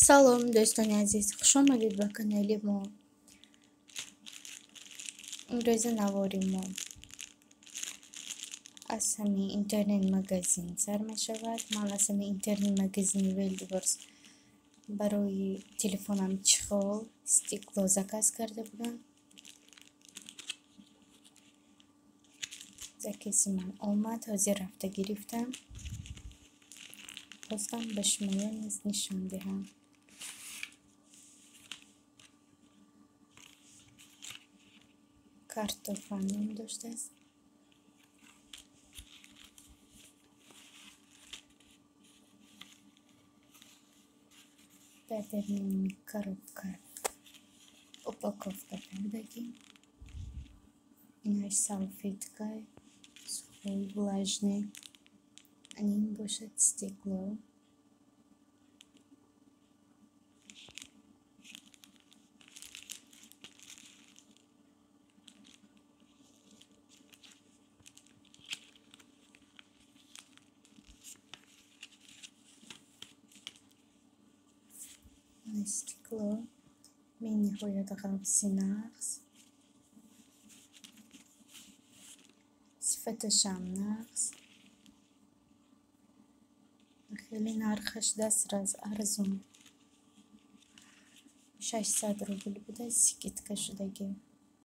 Салом, дӯстони азиз, хушомадед ба канали мо. Имрӯза навори мо аз ҳамин интернет-магазин сар мешавад. Ман аз ҳамин интернет-магазини Wildberries барои телефонам чехол, стекло заказ карда будам. Закази ман омад, ҳозир рафта гирифтам. Хостам ба шумоён низ нишон диҳам. Картофан ном доштааст. Дар даруни коробка упаковка кардагӣ. Инаш салфетка сухой, влажный. Ин бошад стекло. Стекло бениҳоят ғафси нағз. Сифаташам нағз. Хеле нархаш дастрас, арзон. 600 рубл буда, скидка шудагӣ.